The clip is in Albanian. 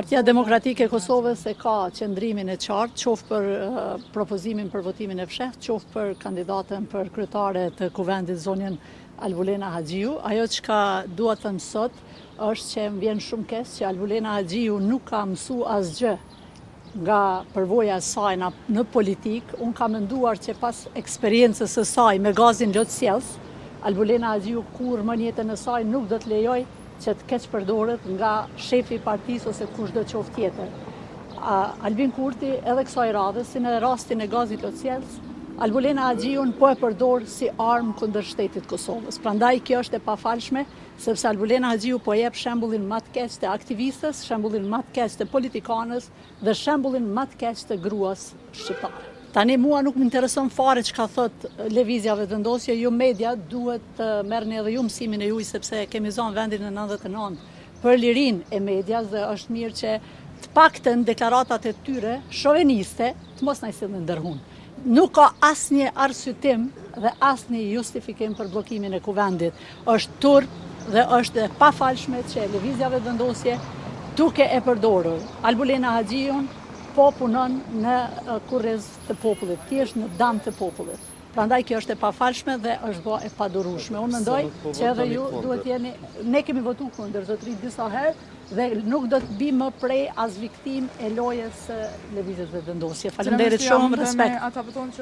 Partia Demokratike e Kosovës e ka qëndrimin e qartë, qoftë për propozimin për votimin e fshehtë, qoftë për kandidaten për kryetare të Kuvendit zonjën Albulena Haxhiu. Ajo çka dua të them sot është që më vjen shumë keq që Albulena Haxhiu nuk ka mësu asgjë nga përvoja e saj në, në politikë. Unë kam menduar që pas eksperiencës së saj me gazin lotsjellës, Albulena Haxhiu kurrë më në jetën e saj nuk do të lejoj që të keqpërdoret nga shefi i partisë ose kushdo qoftë tjetër. Albin Kurti edhe kësaj radhe, si në rastin e gazit lotsjellës, Albulena Haxhiun po e përdor si armë kundër shtetit Kosovës. Prandaj kjo është e pafalshme, sepse Albulena Haxhiu po jep shembullin më të keq të aktivistës, shembullin më të keq të politikanës dhe shembullin më të keq të gruas shqiptare. Tani mua nuk më intereson fare çka thot Lëvizja Vetëvendosje, ju media duhet të merrni edhe ju mësimin e juaj sepse kemi zonë vendin e 99 për lirinë e medias dhe është mirë që të paktën deklaratat e tyre shoveniste të mos na i sillnin ndër hun. Nuk ka asnjë arsyetim dhe asnjë justifikim për bllokimin e kuvendit. Është turp dhe është e pafalshme që Lëvizja Vetëvendosje duke e përdorur Albulena Haxhiun po punon në kurriz të popullit, thjesht në dam të popullit. Prandaj kjo është e pafalshme dhe është bë e padurueshme. Unë mendoj po që edhe ju duhet jeni, ne kemi votu kundër zotëri disa herë dhe nuk do të bi më prej as viktim e lojës së Lëvizjes Vetëvendosje. Faleminderit shumë, respekt. Ata votojnë që